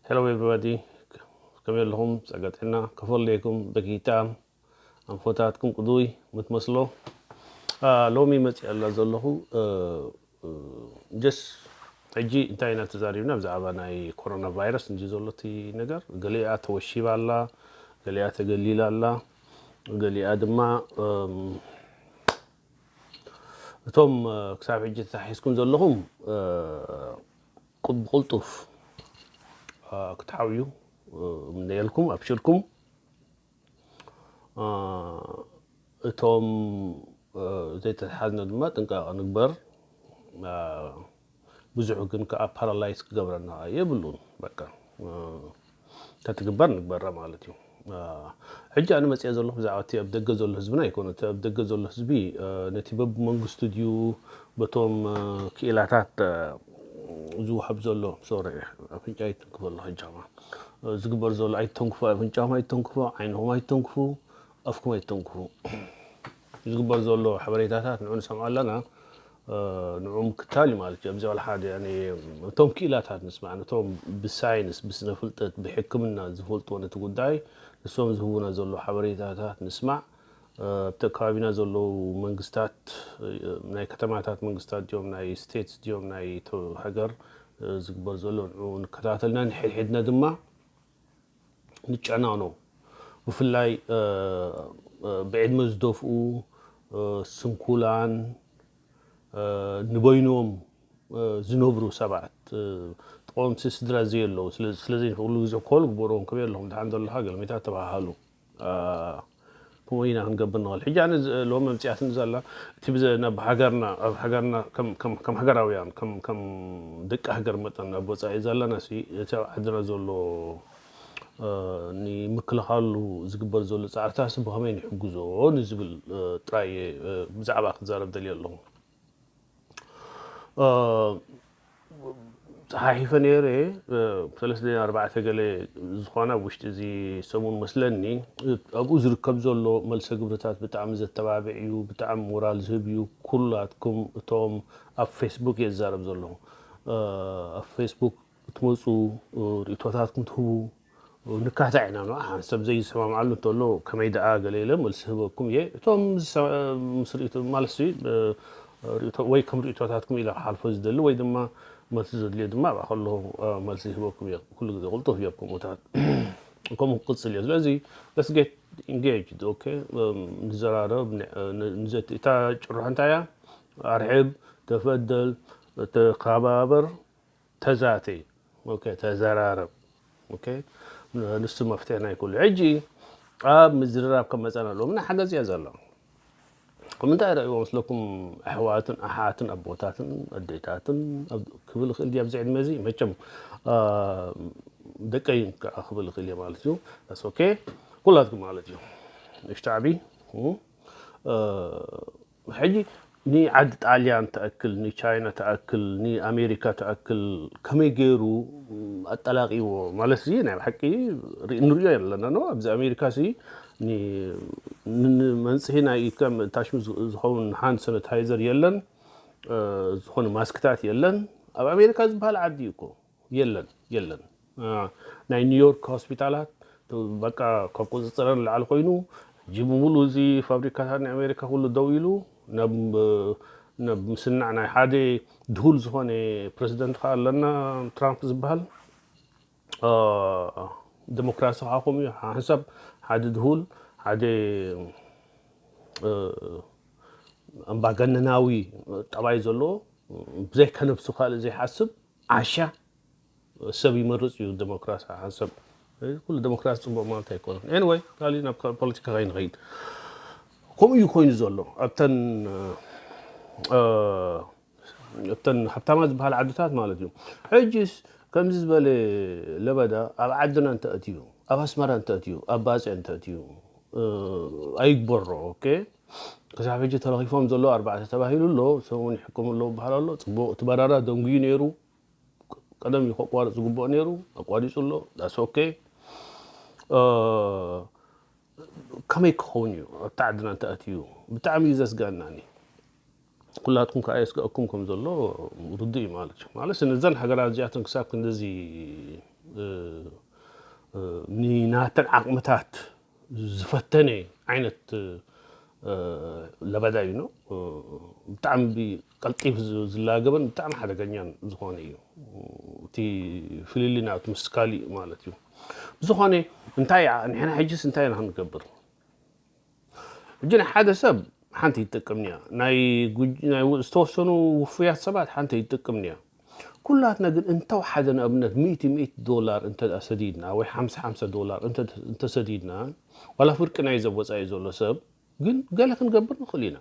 Hello everybody፣ ከመይ ኣለኹም? ጸጋ ጥዕና ከፈለይኩም በጊታ ኣንፎታትኩም ቅዱይ ምትመስሎ። ሎሚ መጽእ ኣላ ዘለኹ ጀስ ሕጂ እንታይ ኢና ተዛሪብና? ብዛዕባ ናይ ኮሮና ቫይረስ እንጂ ዘሎ እቲ ነገር፣ ገሊኣ ተወሺባ ኣላ፣ ገሊኣ ተገሊላ ኣላ፣ ገሊኣ ድማ እቶም ክሳብ ሕጂ ተታሒዝኩም ዘለኹም ብቕልጡፍ ክትሓውዩ እምነየልኩም። ኣብሽርኩም። እቶም ዘይተተሓዝና ድማ ጥንቃቐ ንግበር። ብዙሑ ግን ከዓ ፓራላይዝ ክገብረና የብሉን። በቃ ተትግበር ንግበራ ማለት እዩ። ሕጂ ኣነ መፅአ ዘለኹ ብዛዕባ እቲ ኣብ ደገ ዘሎ ህዝብና ኣይኮነ። እቲ ኣብ ደገ ዘሎ ህዝቢ ነቲ በብመንግስቱ ድዩ በቶም ክኢላታት ዝወሃብ ዘሎ፣ ሶሪ፣ ኣፍንጫ ይትንክፍ ኣሎ ሕጂ ከማ ዝግበር ዘሎ፣ ኣይተንክፉ፣ ኣፍንጫኹም ኣይተንክፉ፣ ዓይንኹም ኣይተንክፉ፣ ኣፍኩም ኣይተንክፉ። ዝግበር ዘሎ ሓበሬታታት ንዑ ንሰምዖ ኣለና። ንዑ ምክታል እዩ ማለት እዩ። ኣብዚ ዋላ ሓደ እቶም ክኢላታት ንስማዕ፣ ነቶም ብሳይንስ፣ ብስነ ፍልጠት፣ ብሕክምና ዝፈልጥዎ ነቲ ጉዳይ ንሶም ዝህቡና ዘሎ ሓበሬታታት ንስማዕ። ኣብቲ ከባቢና ዘለዉ መንግስታት፣ ናይ ከተማታት መንግስታት ድዮም፣ ናይ ስቴትስ ድዮም፣ ናይ ሃገር ዝግበር ዘሎ ንዑ ንከታተልና፣ ንሕድሕድና ድማ ንጨናኖ። ብፍላይ ብዕድመ ዝደፍኡ፣ ስንኩላን፣ ንበይኖም ዝነብሩ ሰባት፣ ጠቐምቲ ስድራ ዘየለዉ፣ ስለ ዘይንኽእሉ ግዜ ኮል ግበሮም፣ ከመይ ኣለኹም፣ ደሓን ዘለኻ፣ ገለሜታ ተባሃሃሉ። ከምኡ ኢና ክንገብር ንኽእል። ሕጂ ኣነ ሎሚ መምፅያትኒ ዘላ እቲ ናብ ሃገርና፣ ኣብ ሃገርና ከም ሃገራውያን፣ ከም ደቂ ሃገር መጠን ኣብ ወፃኢ ዘለና ሲ እቲ ኣብ ዓድና ዘሎ ንምክልኻሉ ዝግበር ዘሎ ፃዕርታሲ ብኸመይ ንሕግዞ ንዝብል ጥራይ ብዛዕባ ክዛረብ ደልየ ኣለኹ። ፀሓሒፈ ነይረ። ሰለስተ ኣርባዕተ ገለ ዝኾነ ኣብ ውሽጢ እዚ ሰሙን መስለኒ ኣብኡ ዝርከብ ዘሎ መልሰ ግብርታት ብጣዕሚ ዘተባብዕ እዩ፣ ብጣዕሚ ሞራል ዝህብ እዩ። ኩላትኩም እቶም ኣብ ፌስቡክ እየ ዝዛረብ ዘለኹ፣ ኣብ ፌስቡክ ክትመፁ ርእቶታትኩም ትህቡ ንካታዕ ኢና። ንዓ ሰብ ዘይሰማምዓሉ እንተሎ ከመይ ደኣ ገለ ኢለ መልሲ ህበኩም እየ። እቶም ምስ ርእቶ ማለት ወይ ከም ርእቶታትኩም ኢለ ክሓልፎ ዝደሊ ወይ ድማ መልሲ ዘድልዮ ድማ ኣብኣ ከለኹ መልሲ ይህበኩም እየ። ኩሉ ግዜ ቅልጡፍ እየ ኣብ ከምኡታት። ከምኡ ክቅፅል እየ። ስለዚ let's get engaged፣ okay? ንዘራረብ፣ እታ ጭርሖ እንታይ እያ? ኣርሕብ፣ ተፈደል፣ ተኸባበር፣ ተዛተይ፣ okay፣ ተዘራረብ፣ okay። ንሱ መፍትሒ ናይ ኩሉ። ሕጂ ኣብ ምዝርራብ ከም መፀና ኣለዎ ምና ሓገዝ እያ ዘሎ። ከምንታይ ረእይዎ መስለኩም? ኣሕዋትን ኣሓትን ኣቦታትን ኣዴታትን ክብል ይኽእል ድየ ኣብዚ ዕድመ እዚ? መቸም ደቀይን ከዓ ክብል ይኽእል እየ ማለት እዩ። ስ okay፣ ኩላትኩም ማለት እዩ። ንሽተዕቢ ሕጂ ንዓዲ ጣልያን ትኣክል፣ ንቻይና ትኣክል፣ ንኣሜሪካ ትኣክል ከመይ ገይሩ ኣጠላቂዎ ማለት ሲ ናይ ብሓቂ ንሪኦ ኣለና። ኖ ኣብዚ ኣሜሪካ ሲ ንመንፅሂ ናይ ኢድካ ታሽሙ ዝኸውን ሃንድ ሳኒታይዘር የለን፣ ዝኾነ ማስክታት የለን። ኣብ ኣሜሪካ ዝበሃል ዓዲ እዩ እኮ የለን፣ የለን። ናይ ኒውዮርክ ሆስፒታላት በቃ ካብ ቁፅፅረን ላዕሊ ኮይኑ ሕጂ ብምሉእ እዚ ፋብሪካታት ናይ ኣሜሪካ ኩሉ ደው ኢሉ ናብ ምስናዕ ናይ ሓደ ድሁል ዝኾነ ፕረዚደንት ከዓ ኣለና ትራምፕ ዝበሃል። ዴሞክራሲ ከዓ ከምኡ እዩ። ሓንሳብ ሓደ ድሁል ሓደ ኣምባገነናዊ ጠባይ ዘለዎ ብዘይከነብሱ ካልእ ዘይሓስብ ዓሻ ሰብ ይመርፅ እዩ። ዴሞክራሲ ሓንሳብ ኩሉ ዴሞክራሲ ፅቡቅ ማለት ኣይኮነን። Anyway፣ ካልእ ናብ ፖለቲካ ከይንኸይድ ከምኡ እዩ ኮይኑ ዘሎ ኣብተን ኣብተን ሃብታማ ዝበሃል ዓድታት ማለት እዩ። ሕጂስ ከምዚ ዝበለ ለበዳ ኣብ ዓድና እንተእትዩ፣ ኣብ ኣስመራ እንተእትዩ፣ ኣብ ባፅዕ እንተእትዩ ኣይግበሮ። ኦኬ፣ ክሳብ ሕጂ ተለኺፎም ዘሎ ኣርባዕተ ተባሂሉ ኣሎ፣ ሰሙን ይሕከሙ ኣለዉ በሃል ኣሎ። ፅቡቕ፣ እቲ በረራ ደንጉዩ ነይሩ፣ ቀደም እዩ ከቋርፅ ዝግብኦ ነይሩ፣ ኣቋሪፁ ኣሎ። ዳስ ኦኬ። ከመይ ክኸውን እዩ ኣብቲ ዓድና እንተኣትዩ? ብጣዕሚ እዩ ዘስግኣናኒ። ኩላትኩም ከዓ የስግኣኩም ከም ዘሎ ርዱእ እዩ ማለት እዩ። ማለት ነዘን ሃገራት እዚኣተን ክሳብ ክንደዚ ንናተን ዓቕምታት ዝፈተነ ዓይነት ለበዳ እዩ። ብጣዕሚ ቀልጢፍ ዝላገበን ብጣዕሚ ሓደገኛን ዝኾነ እዩ። እቲ ፍልልይ ናቱ ምስ ካሊእ ማለት እዩ። ብዝኾነ እንታይ ንሕና ሕጅስ እንታይ ኢና ክንገብር? ሕጂ ንሓደ ሰብ ሓንቲ ይጠቅምንያ ናይ ዝተወሰኑ ውፉያት ሰባት ሓንቲ ይጠቅምንያ። ኩላትና ግን እንተው ሓደ ንኣብነት ሚእቲ ሚእቲ ዶላር እንተ ሰዲድና ወይ ሓምሳ ሓምሳ ዶላር እንተሰዲድና ዋላ ፍርቂ ናይ ዘወፃኢ ዘሎ ሰብ ግን ገለ ክንገብር ንኽእል ኢና።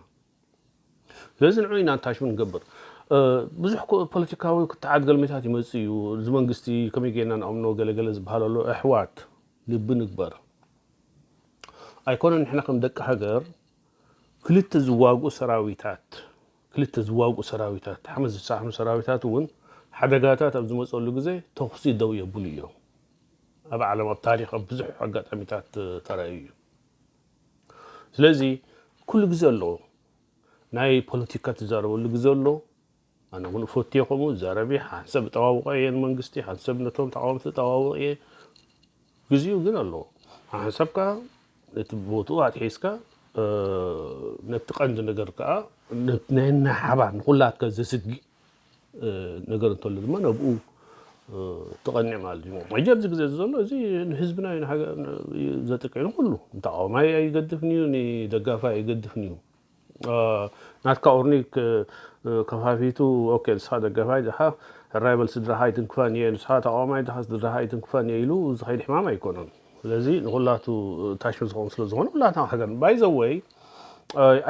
ስለዚ ንዑ ኢና ንታሽሙ ንገብር። ብዙሕ ፖለቲካዊ ክትዓት ገልሜታት ይመፅእ እዩ። እዚ መንግስቲ ከመይ ጌርና ንኣምኖ ገለገለ ዝበሃል ኣሎ። ኣሕዋት ልቢ ንግበር። ኣይኮነን ንሕና ከም ደቂ ሃገር ክልተ ዝዋግኡ ሰራዊታት ክልተ ዝዋግኡ ሰራዊታት ሓመድ ዝሰሓኑ ሰራዊታት እውን ሓደጋታት ኣብ ዝመፀሉ ግዜ ተኹሲ ደው የብሉ እዮም። ኣብ ዓለም ኣብ ታሪክ ኣብ ብዙሕ ኣጋጣሚታት ተራእዩ እዩ። ስለዚ ኩሉ ግዜ ኣለዎ። ናይ ፖለቲካ ትዛረበሉ ግዜ ኣሎ። ኣነ እውን እፈትዮ ከምኡ ዛረቢ ሓንሰብ እጠዋውቆ እየ ንመንግስቲ ሓንሰብ ነቶም ተቃወምቲ እጠዋውቆ እየ። ግዜኡ ግን ኣለዎ። ሓንሰብ ከዓ እቲ ቦትኡ ኣትሒዝካ ነቲ ቀንዲ ነገር ከዓ ናይ ሓባር ንኩላትካ ዘስግእ ነገር እንተሎ ድማ ነብኡ ትቐንዕ ማለት እዩ። ሕጂ ኣብዚ ግዜ ዘሎ እዚ ንህዝብና እዩ ዘጥቅዕ ንኩሉ ንተቃዋማይ ኣይገድፍን እዩ ንደጋፋይ ኣይገድፍን እዩ። ናትካ ኦርኒክ ከፋፊቱ ኦኬ ንስኻ ደጋፋይ ድኻ ሕራይ በል ስድራኻ ኣይትንክፈን እየ ንስኻ ተቃዋማይ ድኻ ስድራኻ ኣይትንክፈን እየ ኢሉ ዝኸይድ ሕማም ኣይኮነን። ስለዚ ንኩላቱ ታሽም ዝኾኑ ስለ ዝኾኑ ኩላትና ሃገር ባይዘወይ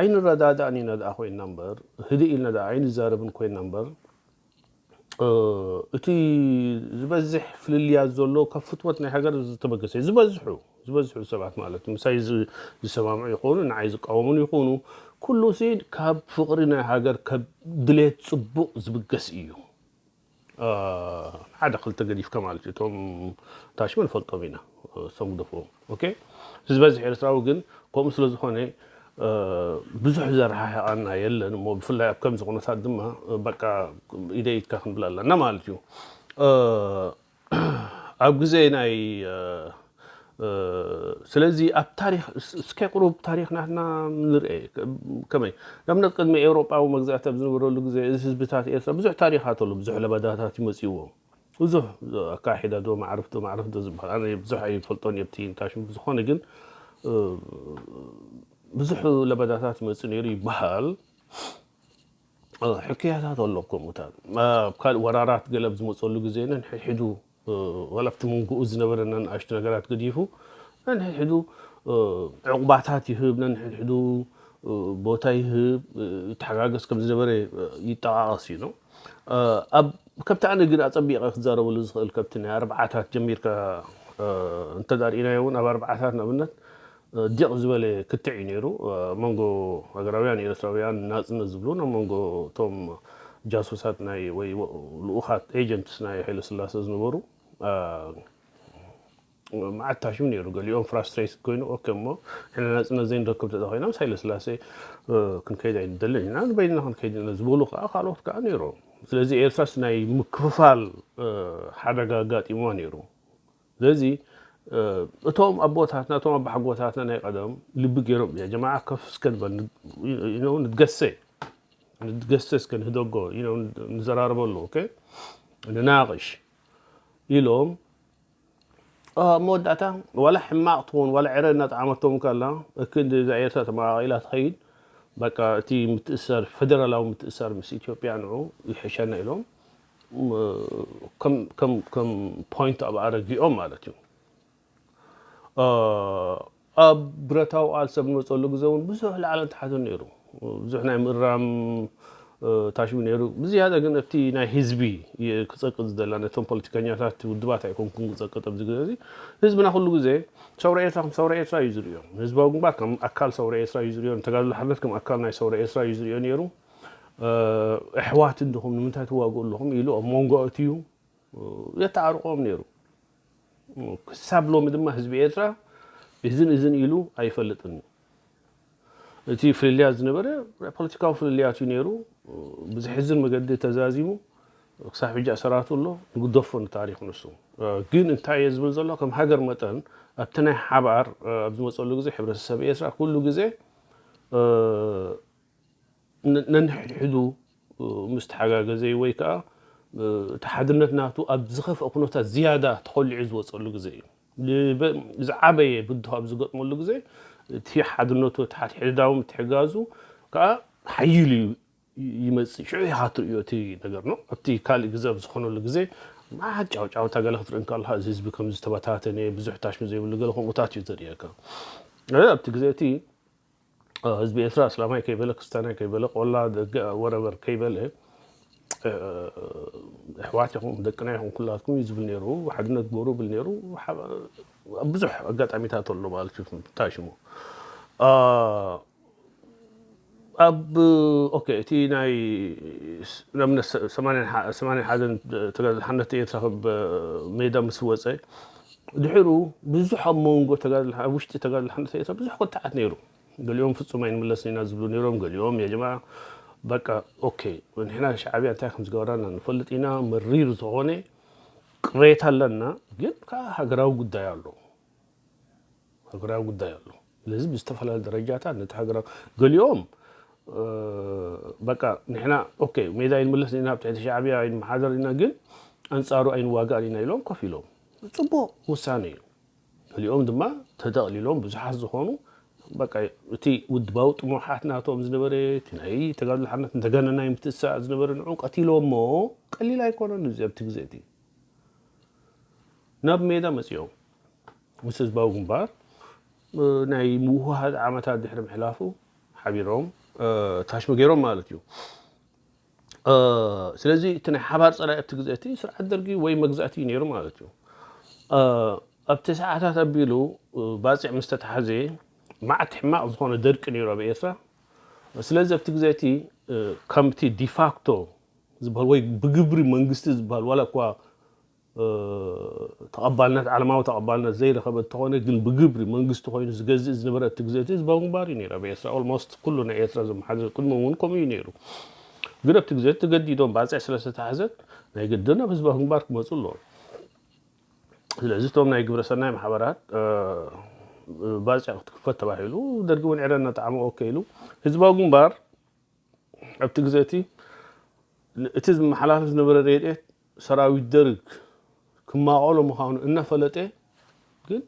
ኣይንረዳዳእን ኢና ደኣ ኮይንና እምበር ህድእ ኢልና ደኣ ኣይንዛረብን ኮይንና እምበር እቲ ዝበዝሕ ፍልልያት ዘሎ ካብ ፍትወት ናይ ሃገር ዝተበገሰ እዩ። ዝበዝሑ ዝበዝሑ ሰባት ማለት ምሳይ ዝሰማምዑ ይኾኑ ንዓይ ዝቃወሙን ይኾኑ ኩሉ ሲ ካብ ፍቕሪ ናይ ሃገር ካብ ድሌት ፅቡቕ ዝብገስ እዩ። ሓደ ክልተ ገዲፍካ ማለት እዩ እቶም ታሽመ ንፈልጦም ኢና ሰጉደፎ ዝበዝሕ ኤርትራዊ ግን ከምኡ ስለ ዝኾነ ብዙሕ ዘረሓሕቓና የለን እሞ ብፍላይ ኣብ ከምዚ ኩነታት ድማ በቃ ኢደ ኢድካ ክንብል ኣለና ማለት እዩ። ኣብ ግዜ ናይ ስለዚ ኣብ ታሪክ እስከ ቁሩብ ታሪክ ናትና ንርኤ ከመይ ንኣብነት ቅድሚ ኤውሮጳዊ መግዛእቲ ኣብ ዝነበረሉ ግዜ እዚ ህዝብታት ኤርትራ ብዙሕ ታሪካት ኣሎ ብዙሕ ለበዳታት ይመፅዎ ብዙሕ ኣካሒዳ ዶ ማዕርፍ ዶ ማዕርፍ ዶ ዝበሃል ኣነ ብዙሕ ኣይፈልጦን እየ ብቲ ታሽም ብዝኾነ ግን ብዙሕ ለበዳታት ይመፅእ ነይሩ ይበሃል። ሕክያታት ኣሎ ከምኡታት ኣብ ካልእ ወራራት ገለ ኣብ ዝመፀሉ ግዜ ነንሕድሕዱ ዋላ ኣብቲ መንጎኡ ዝነበረ ነንኣሽቱ ነገራት ገዲፉ ነንሕድሕዱ ዕቑባታት ይህብ ነንሕድሕዱ ቦታ ይህብ ይተሓጋገዝ ከም ዝነበረ ይጠቃቀስ እዩ ነው። ኣብ ከብቲ ኣነ ግን ኣፀቢቀ ክዛረበሉ ዝኽእል ከብቲ ናይ ኣርብዓታት ጀሚርካ እንተዳርእናዮ እውን ኣብ ኣርብዓታት ንኣብነት ዲቕ ዝበለ ክትዕ እዩ ነይሩ መንጎ ሃገራውያን ኤርትራውያን ናፅነት ዝብሉ ናብ መንጎ እቶም ጃሱሳት ናይ ወይ ልኡኻት ኤጀንትስ ናይ ሃይለ ስላሰ ዝነበሩ መዓት ታሽም ነይሩ ገሊኦም ፍራስትሬት ኮይኑ ኦኬ እሞ ሕነ ናፅነት ዘይንረክብ ተዛ ኮይና ምስ ሃይለ ስላሴ ክንከይድ ኣይንደልን ኢና ንበይንና ክንከይድ ኢና ዝበሉ ከዓ ካልኦት ከዓ ነይሮም ስለዚ ኤርትራስ ናይ ምክፍፋል ሓደጋ ኣጋጢምዋ ነይሩ ስለዚ እቶም ኣቦታትና እቶም ኣባሓጎታትና ናይ ቀደም ልቢ ገይሮም ያ ጀማዓ ከፍ እስከ ንበል ንትገሰ ንትገሰ እስከ ንህደጎ ንዘራርበሉ ንናቅሽ ኢሎም ኣብ መወዳእታ ዋላ ሕማቕ ትኾን ዋላ ዕረ እናጠዓመቶም ከላ እክንዲ እዛ ኤርትራ ተመቃቂላ ትኸይድ በቃ እቲ ምትእሳር ፈደራላዊ ምትእሳር ምስ ኢትዮጵያ ንዑ ይሕሸና ኢሎም ከም ፖይንት ኣብ ኣረጊኦም ማለት እዩ ኣብ ብረታዊ ቃልሲ ኣብ ንመፀሉ ግዜ እውን ብዙሕ ላዕለን ታሕትን ነይሩ ብዙሕ ናይ ምእራም ታሽሙ ነይሩ ብዝያዳ ግን ኣብቲ ናይ ህዝቢ ክፀቅጥ ዝደላ ነቶም ፖለቲከኛታት ውድባት ኣይኮንኩን ክፀቅጥ ኣብዚ ግዜ እዚ ህዝብና ኩሉ ግዜ ሰውራ ኤርትራ ከም ሰውራ ኤርትራ እዩ ዝርእዮ ህዝባዊ ግንባር ከም ኣካል ሰውራ ኤርትራ እዩ ዝርእዮ ንተጋድሎ ሓርነት ከም ኣካል ናይ ሰውራ ኤርትራ እዩ ዝርእዮ ነይሩ ኣሕዋት እንዲኹም ንምንታይ ትዋግኡ ኣለኹም ኢሉ ኣብ መንጎ ኣትዩ የተዓርቆም ነይሩ ክሳብ ሎሚ ድማ ህዝቢ ኤርትራ እዝን እዝን ኢሉ ኣይፈልጥን እዩ እቲ ፍልልያት ዝነበረ ፖለቲካዊ ፍልልያት እዩ ነይሩ ብዝሕዝን መገዲ ተዛዚሙ ክሳብ ሕጂ ኣሰራቱ ኣሎ፣ ንግደፎ ንታሪኽ ንሱ። ግን እንታይ እየ ዝብል ዘሎ፣ ከም ሃገር መጠን ኣብቲ ናይ ሓባር ኣብ ዝመፀሉ ግዜ ሕብረተሰብ ኤርትራ ኩሉ ግዜ ነንሕድሕዱ ምስ ተሓጋገዘ ወይ ከዓ እቲ ሓድነት ናቱ ኣብ ዝኸፍአ ኩነታት ዝያዳ ተኾሊዑ ዝወፀሉ ግዜ እዩ። ዝዓበየ ብድሆ ኣብ ዝገጥመሉ ግዜ እቲ ሓድነቱ፣ እቲ ሓድሕዳዊ ምትሕጋዙ ከዓ ሓይሉ እዩ ይመፅእ። ሽዑ ኢኻ ትርእዮ እቲ ነገር ነው። ኣብቲ ካልእ ግዜ ኣብ ዝኾነሉ ግዜ መዓት ጫውጫውታ ገለ ክትርኢ እንከለኻ እዚ ህዝቢ ከም ዝተበታተነ፣ ብዙሕ ታሽሚ ዘይብሉ ገለ ከምኡታት እዩ ዘርእየካ። ኣብቲ ግዜ እቲ ህዝቢ ኤርትራ ኣስላማይ ከይበለ፣ ክስታናይ ከይበለ፣ ቆላ ደገ ወረበር ከይበለ፣ ኣሕዋት ኢኹም፣ ደቅና ኢኹም፣ ኩላትኩም እዩ ዝብል ነይሩ። ሓድነት ግበሩ ብል ነይሩ። ኣብ ብዙሕ ኣጋጣሚታት ኣሎ ማለት እዩ። እንታይ ሽሙ ኣብ ኦኬ፣ እቲ ናይ ንኣብነት ሰማንያን ሓደን ተጋድሎ ሓርነት ኤርትራ ካብ ሜዳ ምስ ወፀ፣ ድሕሩ ብዙሕ ኣብ መንጎ ኣብ ውሽጢ ተጋድሎ ሓርነት ኤርትራ ብዙሕ ክትዓት ነይሩ። ገሊኦም ፍጹም ኣይንምለስን ኢና ዝብሉ ነይሮም፣ ገሊኦም የጀማ በቃ ኦኬ፣ ንሕና ሻዕብያ እንታይ ከም ዝገበራና ንፈልጥ ኢና፣ መሪር ዝኾነ ቅሬታ ኣለና፣ ግን ከዓ ሃገራዊ ጉዳይ ኣሎ፣ ሃገራዊ ጉዳይ ኣሎ። ስለዚ ብዝተፈላለዩ ደረጃታት ነቲ ሃገራዊ፣ ገሊኦም በቃ ንሕና ኦኬ ሜዳ ኣይንምለስን ኢና፣ ኣብ ትሕቲ ሻዕብያ ኣይንመሓደር ኢና፣ ግን ኣንጻሩ ኣይንዋጋእን ኢና ኢሎም ኮፍ ኢሎም። ጽቡቕ ውሳነ እዩ። ገሊኦም ድማ ተጠቕሊሎም ብዙሓት ዝኾኑ በቃ እቲ ውድባዊ ጥሙሓት ናቶም ዝነበረ እቲ ናይ ተጋድሎ ሓርነት እንደገና ናይ ምትእስሳር ዝነበረ ንዑ ቀቲሎሞ ቀሊል ኣይኮነን። እዚ ኣብቲ ግዜ እቲ ናብ ሜዳ መጺኦም ምስ ህዝባዊ ግንባር ናይ ምውህሃድ ዓመታት ድሕሪ ምሕላፉ ሓቢሮም ታሽሙ ገይሮም ማለት እዩ። ስለዚ እቲ ናይ ሓባር ጸላኢ ኣብቲ ግዜ እቲ ስርዓት ደርጊ ወይ መግዛእቲ እዩ ነይሩ ማለት እዩ። ኣብቲ ሰዓታት ኣቢሉ ባጽዕ ምስ ተታሕዘ መዓት ሕማቕ ዝኾነ ደርቂ ነይሩ ኣብ ኤርትራ። ስለዚ ኣብቲ ግዜ እቲ ከምቲ ዲፋክቶ ዝበሃል ወይ ብግብሪ መንግስቲ ዝበሃል ዋላ እኳ ተቐባልነት ዓለማዊ ተቐባልነት ዘይረኸበ እንተኾነ ግን ብግብሪ መንግስቲ ኮይኑ ዝገዝእ ዝነበረ እቲ ግዜ እቲ ህዝባዊ ግንባር እዩ ነይሩ ኣብ ኤርትራ። ኦልሞስት ኩሉ ናይ ኤርትራ ዘመሓድር ቅድሚ እውን ከምኡ እዩ ነይሩ። ግን ኣብቲ ግዜ ተገዲዶም ባፅዕ ስለ ዝተታሕዘት ናይ ግድን ኣብ ህዝባዊ ግንባር ክመፁ ኣለዎም። ስለዚ እቶም ናይ ግብረ ሰናይ ማሕበራት ባፅዕ ክትክፈት ተባሂሉ ደርጊ እውን ዕረ እናጠዓመ ኦኬ ኢሉ ህዝባዊ ግንባር ኣብቲ ግዜ እቲ እቲ ዝመሓላለፍ ዝነበረ ሬድኤት ሰራዊት ደርግ ክማቐሎ ምዃኑ እናፈለጠ ግን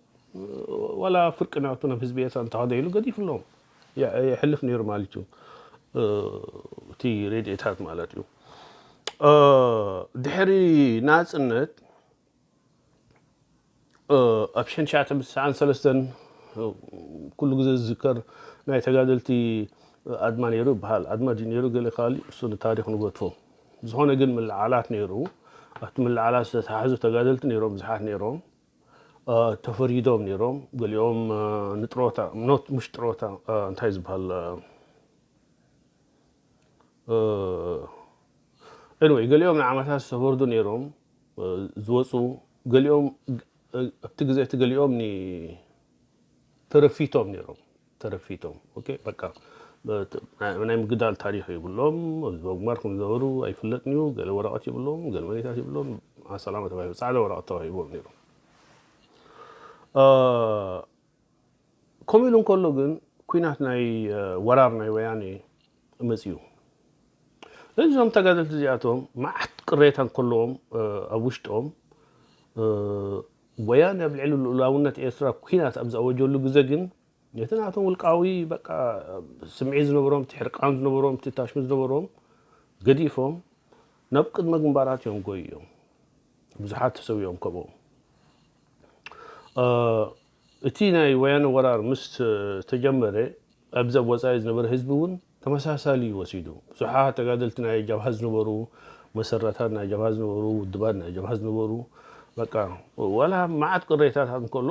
ዋላ ፍርቂ ናቱ ናብ ህዝቢ ኤርትራ እንተኸደ ኢሉ ገዲፍሎም የሕልፍ ነይሩ ማለት እዩ። እቲ ሬድኤታት ማለት እዩ። ድሕሪ ናፅነት ኣብ ሽሕን ትሽዓተ ሚእትን ሰለስተን ኩሉ ግዜ ዝዝከር ናይ ተጋደልቲ ኣድማ ነይሩ ይበሃል። ኣድማ ድዩ ነይሩ ገለ ካሊእ እሱ ንታሪኽ ንገድፎ። ዝኾነ ግን ምልዓላት ነይሩ። ኣብቲ ምልዓላት ዝተታሕዙ ተጋደልቲ ነይሮም፣ ብዙሓት ነይሮም። ተፈሪዶም ነይሮም። ገሊኦም ንጥሮታ ኖት ምሽ ጥሮታ እንታይ ዝበሃል ኤንወይ ገሊኦም ንዓመታት ዝተፈርዱ ነይሮም ዝወፁ ገሊኦም ኣብቲ ግዜ እቲ ገሊኦም ተረፊቶም ነይሮም ተረፊቶም በቃ ናይ ምግዳል ታሪክ የብሎም። ኣብዚ ግንባር ከም ዝነበሩ ኣይፍለጥን እዩ። ገለ ወረቀት የብሎም፣ ገለ መሬታት የብሎም። ኣሰላማ ተባሂሉ ፃዕዳ ወረቀት ተዋሂቦም ነይሮም። ከምኡ ኢሉ እንከሎ ግን ኩናት ናይ ወራር ናይ ወያኔ መፅዩ። እዞም ተጋደልቲ እዚኣቶም መዓት ቅሬታ እንከለዎም ኣብ ውሽጦም ወያኔ ኣብ ልዕሊ ልኡላውነት ኤርትራ ኩናት ኣብ ዝኣወጀሉ ግዜ ግን ነቲ ናቶም ውልቃዊ በቃ ስምዒት ዝነበሮም፣ እቲ ሕርቃን ዝነበሮም፣ እቲ ታሽሚ ዝነበሮም ገዲፎም ናብ ቅድመ ግንባራት እዮም ጎይዮም። ብዙሓት ተሰዊኦም ከምኡ። እቲ ናይ ወያነ ወራር ምስ ተጀመረ ኣብዚ ኣብ ወፃኢ ዝነበረ ህዝቢ እውን ተመሳሳሊ እዩ ወሲዱ። ብዙሓት ተጋደልቲ ናይ ጃብሃ ዝነበሩ፣ መሰረታት ናይ ጃብሃ ዝነበሩ፣ ውድባት ናይ ጃብሃ ዝነበሩ በቃ ዋላ መዓት ቅሬታታት እንከሎ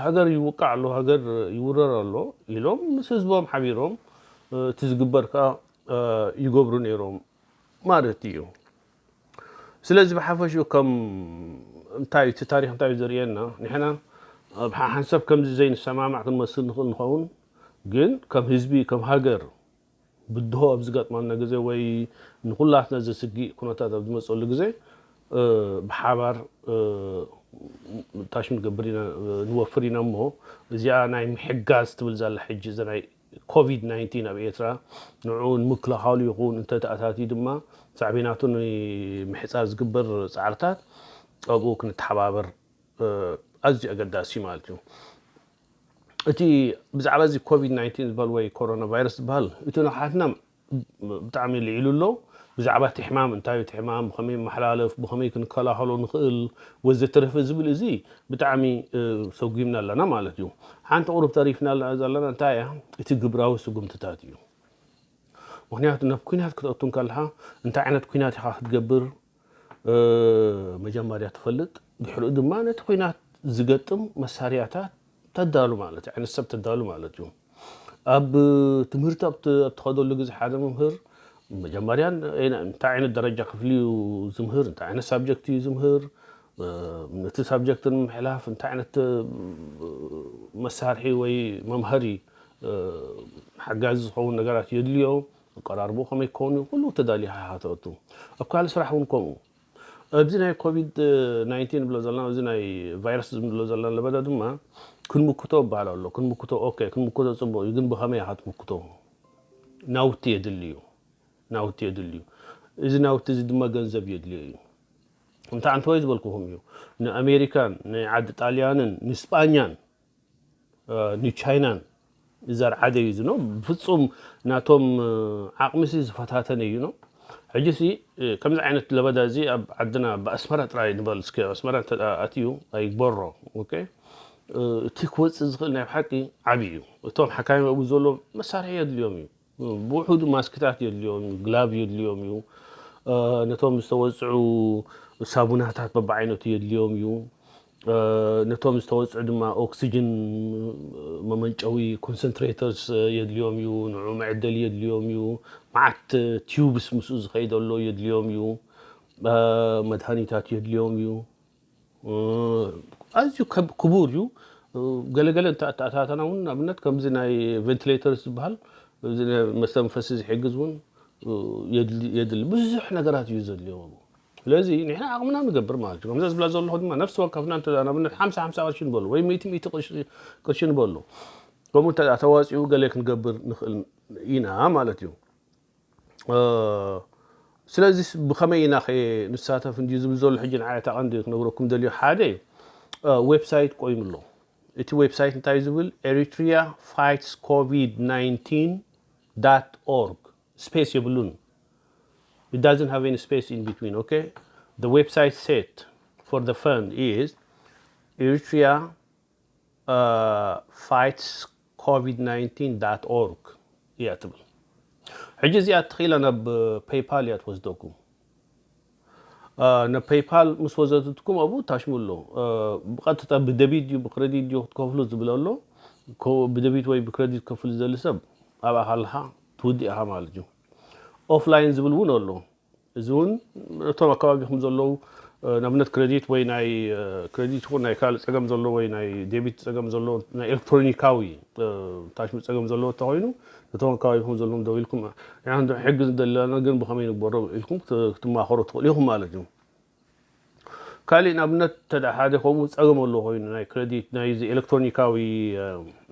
ሃገር ይውቃዕ ኣሎ፣ ሃገር ይውረር ኣሎ ኢሎም ምስ ህዝቦም ሓቢሮም እቲ ዝግበር ከዓ ይገብሩ ነይሮም ማለት እዩ። ስለዚ ብሓፈሽኡ ከም እንታይ እቲ ታሪክ እንታይ እዩ ዘርእየና ንሕና ኣብ ሓንሳብ ከምዚ ዘይንሰማማዕ ክንመስል ንኽእል ንኸውን ግን ከም ህዝቢ ከም ሃገር ብድሆ ኣብ ዝገጥመና ግዜ ወይ ንኹላትና ዘስግእ ኩነታት ኣብ ዝመፀሉ ግዜ ብሓባር ታሽም ንገብር ኢና ንወፍር ኢና እሞ እዚኣ ናይ ምሕጋዝ ትብል ዘላ ሕጂ እዚ ናይ ኮቪድ ናይንቲን ኣብ ኤርትራ ንዕኡ ንምክልኻሉ ይኹን እንተተኣታትዩ ድማ ሳዕቤናቱ ንምሕፃር ዝግበር ፃዕርታት ኣብኡ ክንተሓባበር ኣዝዩ ኣገዳሲ ማለት እዩ። እቲ ብዛዕባ እዚ ኮቪድ ናይንቲን ዝበሃል ወይ ኮሮና ቫይረስ ዝበሃል እቲ ንሓትና ብጣዕሚ ልዒሉ ኣሎ። ብዛዕባ እቲ ሕማም እንታይ እቲ ሕማም ብኸመይ መሓላለፍ ብኸመይ ክንከላኸሎ ንኽእል ወዘተረፈ ዝብል እዚ ብጣዕሚ ሰጉምና ኣለና ማለት እዩ። ሓንቲ ቁሩብ ተሪፍና ዘለና እንታይ እያ? እቲ ግብራዊ ስጉምትታት እዩ። ምክንያቱ ናብ ኩናት ክትኣቱ ከለካ እንታይ ዓይነት ኩናት ኢካ ክትገብር መጀመርያ ትፈልጥ፣ ድሕሪኡ ድማ ነቲ ኩናት ዝገጥም መሳርያታት ተዳሉ ማለት እዩ፣ ዓይነት ሰብ ተዳሉ ማለት እዩ። ኣብ ትምህርቲ ኣብ ትኸደሉ ግዜ ሓደ መምህር መጀመርያ እንታይ ዓይነት ደረጃ ክፍሊ እዩ ዝምህር፣ እንታይ ዓይነት ሳብጀክት እዩ ዝምህር፣ ነቲ ሳብጀክት ንምሕላፍ እንታይ ዓይነት መሳርሒ ወይ መምሃሪ ሓጋዚ ዝኸውን ነገራት የድልዮ፣ ኣቀራርቦ ከመይ ክኸውን እዩ፣ ኩሉ ተዳሊኻ ኢኻ ተእቱ። ኣብ ካልእ ስራሕ እውን ከምኡ። ኣብዚ ናይ ኮቪድ ናይንቲን ንብሎ ዘለና፣ እዚ ናይ ቫይረስ ንብሎ ዘለና ለበዳ ድማ ክንምክቶ ይበሃል ኣሎ። ክንምክቶ ኦኬ፣ ክንምክቶ ጽቡቕ እዩ፣ ግን ብኸመይ ኢኻ ትምክቶ? ናውቲ የድሊ እዩ፣ ናውቲ የድሊ እዩ። እዚ ናውቲ እዚ ድማ ገንዘብ የድልዮ እዩ። እንታይ ኣንተወይ ዝበልኩኹም እዩ፣ ንኣሜሪካን ንዓዲ ጣልያንን ንስጳኛን ንቻይናን ዘርዓደ እዩ ዝኖ ብፍጹም ናቶም ዓቕምሲ ዝፈታተነ እዩ ኖ። ሕጂ ሲ ከምዚ ዓይነት ለበዳ እዚ ኣብ ዓድና ብኣስመራ ጥራይ ንበል እስኪ ኣስመራ እንተ ኣትዩ ኣይግበሮ። ኦኬ፣ እቲ ክወፅእ ዝኽእል ናይ ብሓቂ ዓብዪ እዩ። እቶም ሓካይም ኣብኡ ዘሎ መሳርሒ የድልዮም እዩ። ብውሑዱ ማስክታት የድልዮም እዩ፣ ግላቭ የድልዮም እዩ። ነቶም ዝተወፅዑ ሳቡናታት በብዓይነቱ የድልዮም እዩ። ነቶም ዝተወፅዑ ድማ ኦክሲጅን መመንጨዊ ኮንሰንትሬተርስ የድልዮም እዩ፣ ንዑ መዕደሊ የድልዮም እዩ። መዓት ቲዩብስ ምስኡ ዝኸይድ ኣሎ የድልዮም እዩ። መድሃኒታት የድልዮም እዩ። ኣዝዩ ክቡር እዩ። ገለገለ እንተኣተኣታተና እውን ንኣብነት ከምዚ ናይ ቨንቲሌተርስ ዝበሃል መስተንፈሲ ዝሕግዝ እውን የድሊ ብዙሕ ነገራት እዩ ዘድልዮ። ስለዚ ንሕና ዓቕምና ንገብር ማለት እዩ። ከምዚ ዝብላ ዘለኹ ድማ ነፍሲ ወከፍና እንተ ንኣብነት ሓምሳ ሓምሳ ቅርሺ ንበሉ ወይ ሚእቲ ሚእቲ ቅርሺ ንበሉ፣ ከምኡ እንተ ተዋፂኡ ገለ ክንገብር ንኽእል ኢና ማለት እዩ። ስለዚ ብኸመይ ኢና ኸ ንሳተፍ እንድዩ ዝብል ዘሎ ሕጂ ንዓይ እታ ቀንዲ ክነግረኩም ደልዮ ሓደ ዌብሳይት ቆይሙ ኣሎ። እቲ ዌብሳይት እንታይ ዝብል? Eritrea fights COVID nineteen dot org space የብሉን። It doesn't have any space in between, okay? The website set for the fund is Eritrea fights COVID nineteen dot org እያ ትብል። ሕጂ እዚኣ ትኽኢላ ናብ ፔይፓል እያ ትወስደኩም። ናብ ፔይፓል ምስ ወዘድትኩም ኣብኡ ታሽሙ ኣሎ። ብቐጥታ ብደቢት ድዩ ብክረዲት ድዩ ክትከፍሉ ዝብል ኣሎ። ብደቢት ወይ ብክረዲት ከፍል ዝደሊ ሰብ ኣብኣ ካለኻ ትውድእ ኢኻ ማለት እዩ። ኦፍላይን ዝብል እውን ኣሎ። እዚ እውን እቶም ኣከባቢኹም ዘለዉ ንኣብነት ክረዲት ወይ ናይ ክረዲት ይኹን ናይ ካልእ ፀገም ዘሎ ወይ ናይ ዴቢት ፀገም ዘሎ ናይ ኤሌክትሮኒካዊ ታሽሙ ፀገም ዘለዎ እንተኮይኑ ነቶም ኣከባቢኹም ዘለዎም ደው ኢልኩም ሕጊ ዝደለና ግን ብኸመይ ንግበሮ ኢልኩም ክትማኸሩ ትኽእሉ ኢኹም ማለት እዩ። ካሊእ ንኣብነት እንተ ሓደ ከምኡ ፀገም ኣሎ ኮይኑ ናይ ክረዲት ናይዚ ኤሌክትሮኒካዊ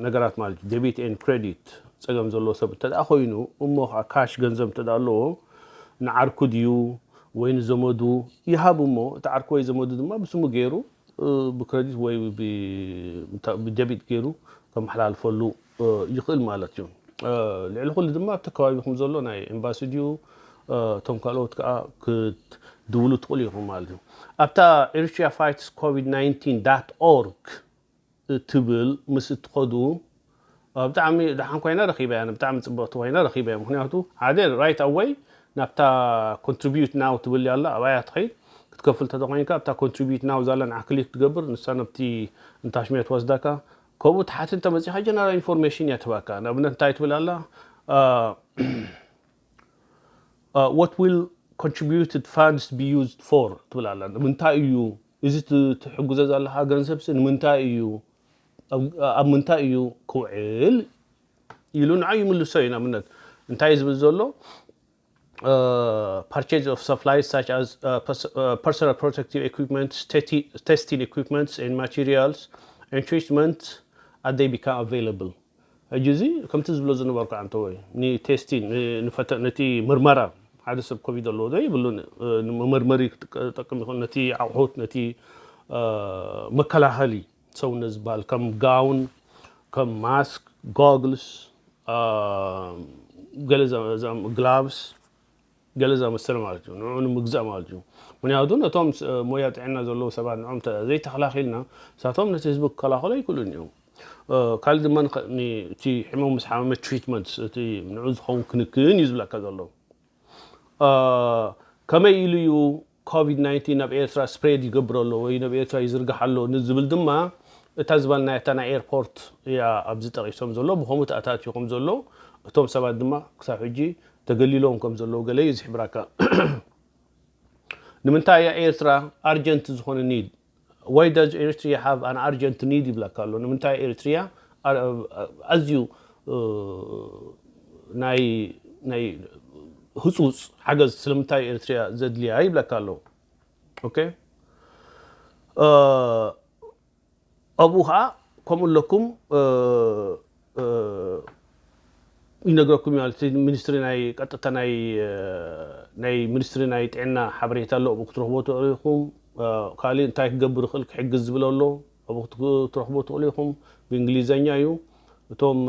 ነገራት ማለት እዩ ዴቢት ኤን ክረዲት ፀገም ዘሎ ሰብ እንተ ኮይኑ እሞ ከዓ ካሽ ገንዘብ እንተ ኣለዎ ንዓርኩ ድዩ ወይ ንዘመዱ ይሃብ እሞ እቲ ዓርኩ ወይ ዘመዱ ድማ ብስሙ ገይሩ ብክረዲት ወይ ብደቢት ገይሩ ከመሓላልፈሉ ይኽእል ማለት እዩ። ልዕሊ ኩሉ ድማ ኣብቲ ከባቢኹም ዘሎ ናይ ኤምባሲ ድዩ እቶም ካልኦት ከዓ ክትድውሉ ትኽእሉ ኢኹም ማለት እዩ። ኣብታ Eritrea fights COVID nineteen dot org እትብል ምስ እትኸዱ ብጣዕሚ ደሓን ኮይና ረኺበያ፣ ብጣዕሚ ፅብቕቲ ኮይና ረኺበያ። ምክንያቱ ሓደ right away ናብታ contribute now ትብል ያላ ኣብያ ትኸይድ ክትከፍል ተተኮይንካ ኣብታ contribute now ዛላ ንዓ ክሊክ ትገብር ንሳ ነብቲ እንታሽሜት ወስዳካ ከምኡ ትሓት እንተመፂኻ general information እያ ትህባካ። ንኣብነት እንታይ ትብል ኣላ? What will contributed funds be used for ትብል ኣላ። ንምንታይ እዩ እዚ ትሕግዞ ዘለኻ ገንዘብሲ ንምንታይ እዩ ኣብ ምንታይ እዩ ክውዕል ኢሉ ንዓ ይምልሶ እዩ። ንኣብነት እንታይ እዩ ዝብል ዘሎ? Purchase of supplies such as personal protective equipment, testing equipments and materials, and treatment as they become available. ሕጂ እዚ ከምቲ ዝብሎ ዝነበርኩ ኣንተወይ ንቴስቲን ነቲ ምርመራ፣ ሓደ ሰብ ኮቪድ ኣለዎ ዶ ይብሉን መመርመሪ ክጠቅም ይኽእል፣ ነቲ ኣቑሑት፣ ነቲ መከላኸሊ ሰውነት ዝበሃል ከም ጋውን፣ ከም ማስክ፣ ጎግልስ፣ ገለ ግላቭስ፣ ገለ ዝኣመሰለ ማለት እዩ። ንዑ ንምግዛእ ማለት እዩ። ምክንያቱ ነቶም ሞያ ጥዕና ዘለዉ ሰባት ንዖም ዘይተኸላኺልና፣ እሳቶም ነቲ ህዝቢ ክከላኸሉ ኣይክእሉን እዮም። ካልእ ድማ እቲ ሕመም ምስ ሓመመ ትሪትመንት፣ እቲ ንዑ ዝኸውን ክንክን እዩ ዝብለካ ዘሎ። ከመይ ኢሉ እዩ ኮቪድ ናይንቲን ናብ ኤርትራ ስፕሬድ ይገብር ኣሎ ወይ ናብ ኤርትራ ይዝርጋሕ ኣሎ ንዝብል ድማ፣ እታ ዝበልናያ እታ ናይ ኤርፖርት እያ ኣብዚ ጠቒሶም ዘሎ፣ ብኸምኡ ተኣታትዩ ከም ዘሎ፣ እቶም ሰባት ድማ ክሳብ ሕጂ ተገሊሎም ከም ዘለዉ ገለ እዩ ዝሕብራካ። ንምንታይ እያ ኤርትራ ኣርጀንት ዝኾነ ኒድ? Why does Eritrea have an urgent need ይብለካ ኣሎ። ንምንታይ ኤርትሪያ ኣዝዩ ናይ ናይ ህፁፅ ሓገዝ ስለምንታይ ኤርትሪያ ዘድልያ ይብለካ ኣሎ። ኦኬ፣ ኣብኡ ከዓ ከምኡ ኣለኩም ይነግረኩም ማለት ሚኒስትሪ ናይ ቀጥታ ናይ ናይ ሚኒስትሪ ናይ ጥዕና ሓበሬታ ኣሎ። ኣብኡ ክትረኽቦ ትኽእሉ ኢኹም። ካልእ እንታይ ክገብር ይኽእል ክሕግዝ ዝብል ኣሎ። ኣብኡ ክትረኽቦ ትኽእሉ ኢኹም። ብእንግሊዘኛ እዩ። እቶም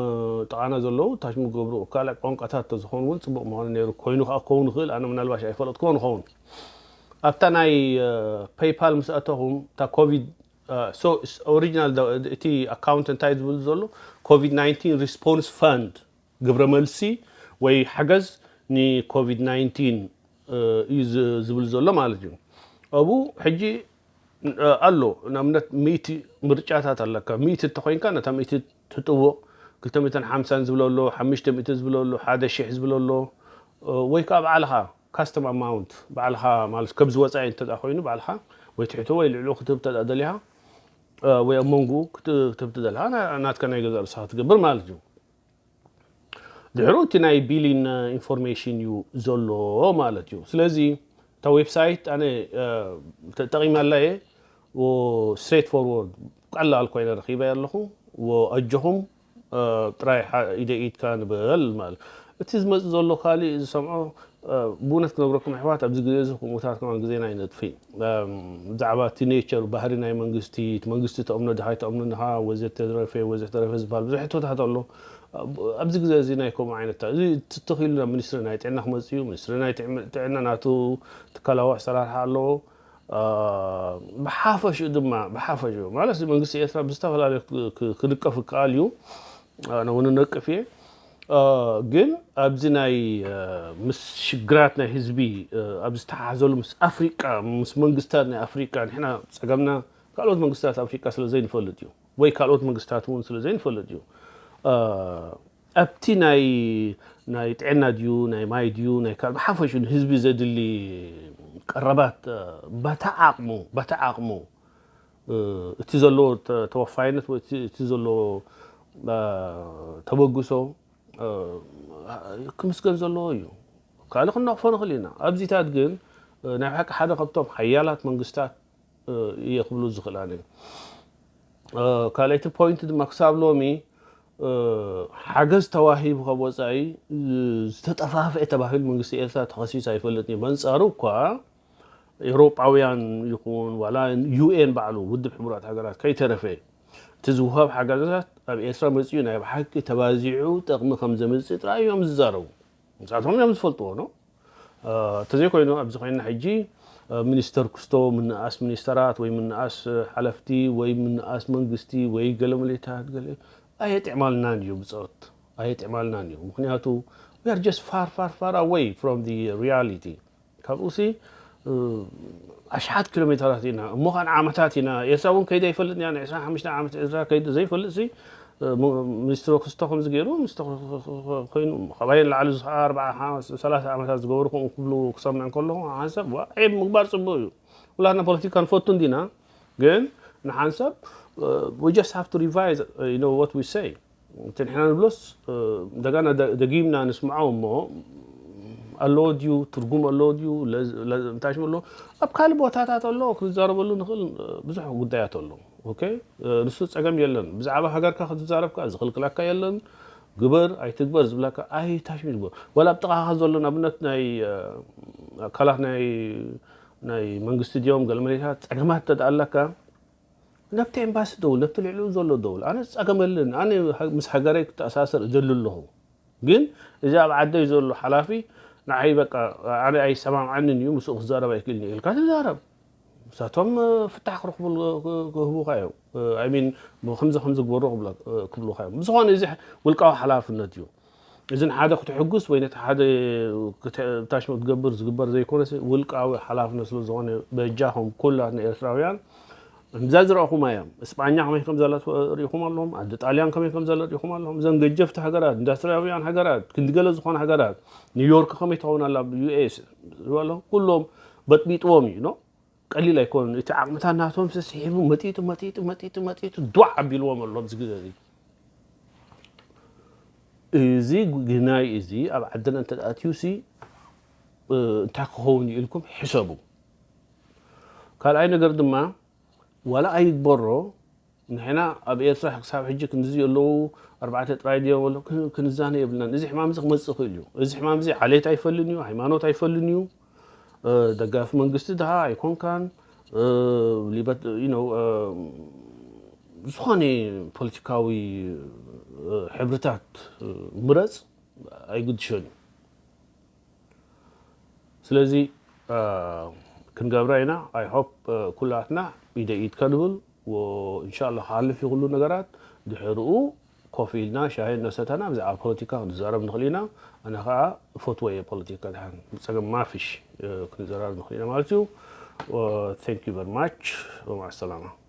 ጥቓና ዘለዉ ታች ምገብሩ ካልእ ቋንቋታት ተዝኾኑ እውን ፅቡቕ ምኾነ ነይሩ። ኮይኑ ከዓ ክኸውን ይኽእል። ኣነ ምናልባሽ ኣይፈለጥክዎ ንኸውን። ኣብታ ናይ ፔይፓል ምስ ኣተኹም እታ ኮቪድ ኦሪጂናል እቲ ኣካውንት እንታይ ዝብል ዘሎ ኮቪድ ናይንቲን ሪስፖንስ ፈንድ ግብረ መልሲ ወይ ሓገዝ ንኮቪድ ናይንቲን እዩ ዝብል ዘሎ ማለት እዩ። ኣብኡ ሕጂ ኣሎ ንኣብነት ሚእቲ ምርጫታት ኣለካ። ሚእቲ እንተኮይንካ ነታ ሚእቲ ትጥውቕ። ክልተ ሚእትን ሓምሳን ዝብሎ ኣሎ፣ ሓሙሽተ ሚእቲ ዝብሎ ኣሎ፣ ሓደ ሺሕ ዝብሎ ኣሎ። ወይ ከዓ ባዕልኻ ካስተም ኣማውንት ባዕልኻ ማለት ከብዚ ወፃኢ እንተ ኮይኑ ባዕልኻ ወይ ትሕቶ ወይ ልዕሊኡ ክትህብ እንተ ደሊኻ ወይ ኣብ መንጎኡ ክትህብ ትደልኻ ናትካ ናይ ገዛ ርእስኻ ትገብር ማለት እዩ። ድሕሩ እቲ ናይ ቢሊን ኢንፎርሜሽን እዩ ዘሎ ማለት እዩ። ስለዚ እታ ዌብሳይት ኣነ ተጠቒመላ እየ። ስትሬት ፎርወርድ ቀላል ኮይነ ረኺበ ኣለኹ። ኣጆኹም ጥራይ ኢደ ኢድካ ንበል ማለት እቲ ዝመፅእ ዘሎ ካልእ ዝሰምዖ ብእውነት ክነግረኩም ኣሕዋት ኣብዚ ግዜ እዚ ከምኡታት ከማን ግዜና ይነጥፊ። ብዛዕባ እቲ ኔቸር ባህሪ ናይ መንግስቲ እቲ መንግስቲ ተእምኖ ድኻ ኣይተእምኖ ንኻ ወዘተረፈ ወዘተረፈ ዝበሃል ብዙሕ ሕቶታት ኣሎ። ኣብዚ ግዜ እዚ ናይ ከምኡ ዓይነት እዚ ትትኺሉ ናብ ሚኒስትሪ ናይ ጥዕና ክመፅእ እዩ። ሚኒስትሪ ናይ ጥዕና ናቱ ትካላዊ ኣሰራርሓ ኣለዎ። ብሓፈሽኡ ድማ ብሓፈሽኡ ማለት መንግስቲ ኤርትራ ብዝተፈላለዩ ክንቀፍ ይከኣል እዩ። ኣነ እውን ነቅፍ እየ። ግን ኣብዚ ናይ ምስ ሽግራት ናይ ህዝቢ ኣብ ዝተሓሓዘሉ ምስ ኣፍሪቃ ምስ መንግስታት ናይ ኣፍሪቃ ንሕና ፀገምና ካልኦት መንግስታት ኣፍሪቃ ስለ ዘይንፈልጥ እዩ ወይ ካልኦት መንግስታት እውን ስለ ዘይንፈልጥ እዩ። ኣብቲ ናይ ናይ ጥዕና ድዩ ናይ ማይ ድዩ ናይ ካልእ ብሓፈሹ ንህዝቢ ዘድሊ ቀረባት በታ ዓቕሙ በታ ዓቕሙ እቲ ዘለዎ ተወፋይነት ወይ እቲ ዘለዎ ተበግሶ ክምስገን ዘለዎ እዩ። ካልእ ክንነቕፎ ንኽእል ኢና። ኣብዚታት ግን ናይ ብሓቂ ሓደ ካብቶም ሓያላት መንግስታት እየ ክብሉ ዝኽእል ኣነ። ካልኣይቲ ፖይንት ድማ ክሳብ ሎሚ ሓገዝ ተዋሂቡ ካብ ወፃኢ ዝተጠፋፍአ ተባሂሉ መንግስቲ ኤርትራ ተኸሲሱ ኣይፈልጥን እዩ። በንፃሩ እኳ ኤውሮጳውያን ይኹን ዋላ ዩኤን ባዕሉ ውድብ ሕቡራት ሃገራት ከይተረፈ እቲ ዝውሃብ ሓገዛት ኣብ ኤርትራ መፂኡ ናይ ብሓቂ ተባዚዑ ጠቕሚ ከም ዘምፅእ ጥራይ እዮም ዝዛረቡ። ንሳቶም እዮም ዝፈልጥዎ ነው። እንተዘይኮይኑ ኣብዚ ኮይና ሕጂ ሚኒስተር ክስቶ ምንኣስ ሚኒስተራት ወይ ምንኣስ ሓለፍቲ ወይ ምንኣስ መንግስቲ ወይ ገለ ምልእታት ገለ ኣየጥዕማልናን እዩ ብፆት ኣየጥዕማልናን እዩ። ምክንያቱ we are just far far far away from the reality። ካብኡ ሲ ኣሽሓት ኪሎ ሜተራት ኢና እሞ ከን ዓመታት ኢና ኤርትራ እውን ከይደ ይፈልጥ ያ ዕስራን ሓሙሽተ ዓመት ኤርትራ ከይደ ዘይፈልጥ ሲ ሚኒስትሮ ክስቶ ከምዚ ገይሩ ኮይኑ ካባየን ላዕሊ ዝኸዓ ኣርባዓ ሰላሳ ዓመታት ዝገበሩ ከምኡ ክብሉ ክሰምዕ ከለኹ ሓንሳብ ዒብ ምግባር ፅቡቅ እዩ። ኩላትና ፖለቲካ ንፈቱ እንዲና ግን ንሓንሳብ we just have to revise you know what we say እቲ ንሕና ንብሎስ እንደገና ደጊምና ንስምዖ እሞ ኣለዎ ድዩ፣ ትርጉም ኣለዎ ድዩ፣ እንታይ ሽም ኣለዎ? ኣብ ካልእ ቦታታት ኣሎ፣ ክትዛረበሉ ንኽእል ብዙሕ ጉዳያት ኣሎ። ኦኬ፣ ንሱ ጸገም የለን። ብዛዕባ ሃገርካ ክትዛረብካ ዝኽልክለካ የለን። ግበር ኣይትግበር ዝብለካ ኣይታሽሚ ዝግበር። ወላ ኣብ ጥቓኻ ዘሎ ንኣብነት ናይ ኣካላት ናይ ናይ መንግስቲ ድዮም ገለ መሬታት ጸገማት ተደኣለካ፣ ነብቲ ኤምባሲ ደውል፣ ነብቲ ልዕሊኡ ዘሎ ደውል። ኣነ ጸገመልን፣ ኣነ ምስ ሃገረይ ክተኣሳሰር እደሊ ኣለኹ። ግን እዚ ኣብ ዓደይ ዘሎ ሓላፊ ንዓይ በቃ ኣነ ኣይሰማምዓንን እዩ፣ ምስኡ ክዛረብ ኣይክእልን እዩ ኢልካ ትዛረብ። ንሳቶም ፍታሕ ክረኽቡ ክህቡኻ እዮም። ኣይ ሚን ከምዚ ከምዚ ግበሩ ክብሉኻ እዮም። ብዝኾነ እዚ ውልቃዊ ሓላፍነት እዩ። እዚ ንሓደ ክትሕጉስ ወይ ነቲ ሓደ ብታሽሙ ክትገብር ዝግበር ዘይኮነስ ውልቃዊ ሓላፍነት ስለ ዝኾነ በጃኹም ኩላትና ኤርትራውያን እዛ ዝረእኹማ እዮም። እስጳኛ ከመይ ከም ዘለት ርኢኹም ኣለኹም፣ ዓዲ ጣልያን ከመይ ከም ዘለት ርኢኹም ኣለኹም። እዘን ገጀፍቲ ሃገራት፣ ኢንዱስትሪያውያን ሃገራት፣ ክንዲ ገለ ዝኾነ ሃገራት፣ ኒውዮርክ ከመይ ትኸውን ኣላ፣ ዩ ኤስ ዝበሎ ኩሎም በጥቢጥዎም እዩ ኖ ቀሊል ኣይኮኑን። እቲ ዓቕምታት ናቶም ስሒቡ መጢጡ መጢጡ መጢጡ መጢጡ ዱዕ ኣቢልዎም ኣሎ ኣብዚ ግዜ እዚ። እዚ ግናይ እዚ ኣብ ዓድና እንተ ኣትዩሲ እንታይ ክኸውን እዩ ኢልኩም ሕሰቡ። ካልኣይ ነገር ድማ ዋላ ኣይግበሮ ንሕና ኣብ ኤርትራ ክሳብ ሕጂ ክንድዚ ኣለዉ ኣርባዕተ ጥራይ ድዮም ኣሎ ክንዛነ የብልናን። እዚ ሕማም እዚ ክመጽእ ይኽእል እዩ። እዚ ሕማም እዚ ዓሌት ኣይፈልን እዩ፣ ሃይማኖት ኣይፈልን እዩ። ደጋፊ መንግስቲ ድሃ ኣይኮንካን። ዝኾነ ፖለቲካዊ ሕብርታት ምረጽ ኣይግድሾን እዩ። ስለዚ ክንገብራ ኢና። ኣይ ሆፕ ኩላትና ኢደ ኢድ ከንብል። እንሻላ ክሓልፍ እዩ ኩሉ ነገራት። ድሕርኡ ኮፍ ኢልና ሻሂ እናሰተና ብዛዕባ ፖለቲካ ክንዛረብ ንኽእል ኢና። ኣነ ከዓ እፈትዎ እየ ፖለቲካ። ድሓን ብፀገም ማፍሽ ክንዘራረብ ንኽእል ኢና ማለት እዩ። Thank you very much። ወማዕ ሰላማ።